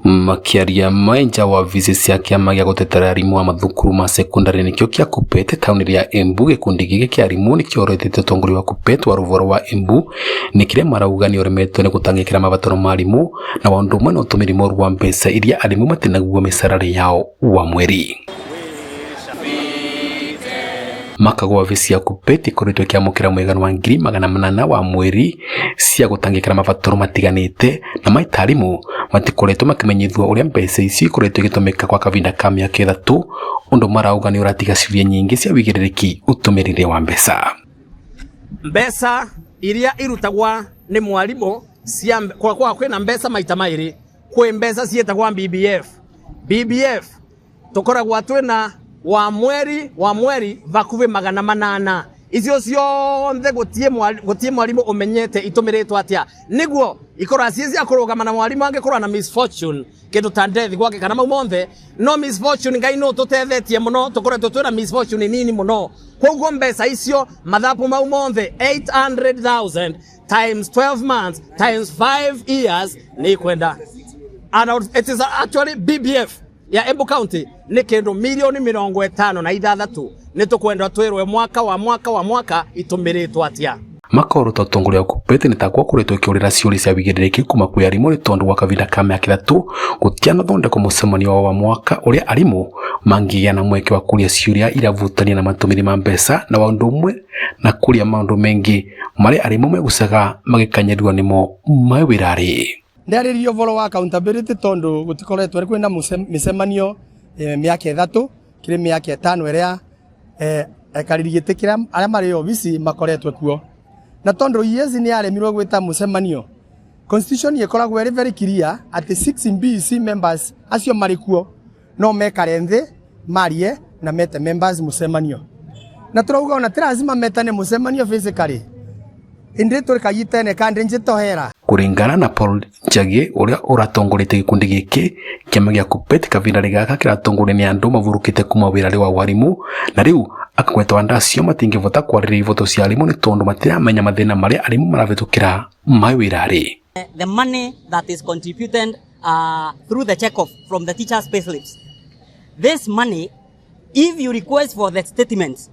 Makĩaria me nja wa wabici cia kĩama gĩa gũtetera arimũ a mathukuru ma sekondari nĩkĩo kĩa KUPPET taũni ya Embu, gĩkundi gĩkĩ kĩa arimũ nĩkĩorotete ũtongoria wa KUPPET wa rũhonge rwa Embu nĩ kĩrĩa marauga nĩ ũremetwo nĩ gũtangĩkĩra mabataro ma arimũ na ũndũ ũmwe na ũtũmĩri mũru wa mbeca iria arimũ matinagio mĩcara yao wa mweri. Makagwo wabici ya KUPPET ikoretwo ĩkĩamũkĩra mũigana wa 800,000 wa mweri cia gũtangĩkĩra mabataro matiganĩte na maita arimũ matikoretwo makĩmenyithio ũrĩa mbeca icio ikoretwo igĩtũmĩka kwa kahinda ka mĩaka 3, ũndũ marauga nĩ ũratiga ciũria nyingĩ cia wĩigĩrĩrĩki ũtũmĩri-inĩ wa mbeca. Mbeca iria irutagwa nĩ mwarimũ cia kwa kwa kwĩna mbeca maita maĩrĩ, kwĩ mbeca ciĩtagwa BBF. BBF tũkoragwa twĩna wa mweri vakuvi 800. Icio ciothe gũtiĩ mwarimũ ũmenyete itũmĩrĩtwo atĩa, nĩguo ikorwa ciĩ cia kũrũgama na mwarimũ angĩkorwo na misfortune, kĩndũ ta death gwake kana mau monthe. No misfortune, Ngai no tũtethetie mũno, tũkoretwo twĩna misfortune nini mũno. Koguo mbeca icio, mathabu mau monthe, 800,000 times 12 months times 5 years nĩ ikwenda, and it is actually BBF ya Embu County nĩ kĩndũ 56,000,000. Nĩ tũkwenda twĩrwe mwaka wa mwaka wa mwaka itũmĩrĩtwo atĩa. Makorwo ũtongoria wa KUPPET nĩ takuo ũkoretwo ũkĩũrĩra ciũria cia wĩigĩrĩrĩki kuma kwĩ arimũ, nĩ tondũ gwa kahinda ka mĩaka 3 gũtianathondekwo mũcemanio wao wa mwaka ũrĩa arimũ mangĩgĩa na mweke wa kũria ciũria iravutania na matũmĩri ma mbeca na ũndũ ũmwe na kũria maũndũ mengĩ marĩa arimũ megucaga magĩkanyĩrwo nĩmo me wĩra-rĩ. Ndĩarĩria ũhoro wa accountability tondu gutikoretwo kwina mĩcemanio mĩaka 3 kĩrĩ mĩaka 5 ĩrĩa ekarĩri gĩtĩ kĩrĩa arĩa marĩ obici makoretwo kuo, na tondu EAC nĩ yaremirwo gwĩta mũcemanio. Constitution ĩkoragwo ĩrĩ very clear atĩ 6 BEC members acio marĩ kuo no mekare nthĩ marie na mete members mũcemanio, na tũrauga ona ti lazima metane mũcemanio physically, indi tũrĩkayitene kandi njitohera. Kũringana na Paul Njagi, ũrĩa ũratongoretie gĩkundi gĩkĩ, kĩama gĩa KUPPET kahinda gaka kĩratongorio nĩ andũ maburũkĩte kuma wĩra-inĩ wa warimu, na rĩu akagweta andũ acio matingĩhota kwarĩrĩria ihoto cia arimũ nĩ tondũ matiramenya mathĩna marĩa arimũ marahĩtũkĩra ma wĩra-rĩ. The money that is contributed through the check-off from the teachers' payslips. This money, if you request for the statements,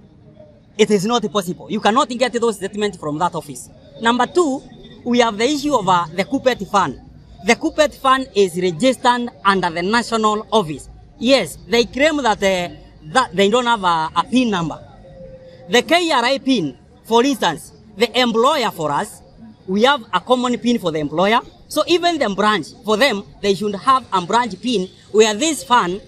it is not possible. You cannot get those statements from that office. Number two, we have the issue of the KUPPET fund. The KUPPET fund is registered under the national office. Yes, they claim that they don't have a PIN number. The KRA PIN, for instance, the employer for us, we have a common PIN for the employer. So even the branch, for them, they should have a branch PIN where this fund,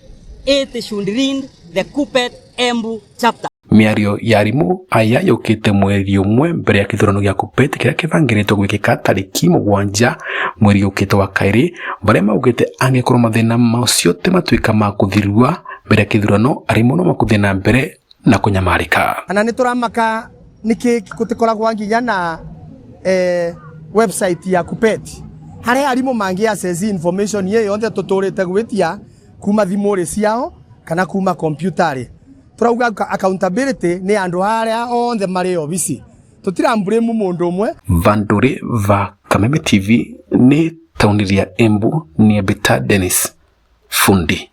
it should read the KUPPET Embu chapter. Mĩario ya arimũ aya yũkĩte mweri ũmwe mbere ya kĩthurano gĩa KUPPET kĩrĩa kĩbangĩrĩtwo gwĩkĩka tarĩki 7 mweri ũkĩte wa kaĩrĩ, barĩa maugĩte angĩkorwo mathĩna macio ti matuĩka ma kũthirua mbere ya kĩthurano, arimũ no makũthiĩ na mbere na kũnyamarĩka. Ana nĩ tũramaka nĩkĩ gũtikoragwo nginya na website ya KUPPET harĩa arimũ mangĩ access information ĩyo yothe tũtũrĩte gwĩtia kuma thimũ-rĩ ciao kana kuma computer-rĩ. Tũrauga accountability nĩ andũ arĩa othe marĩ obici, tũtira blame mũndũ ũmwe. Vandũrĩ va Kameme TV nĩ taũni ya Embu, nĩ Bita Dennis Fundi.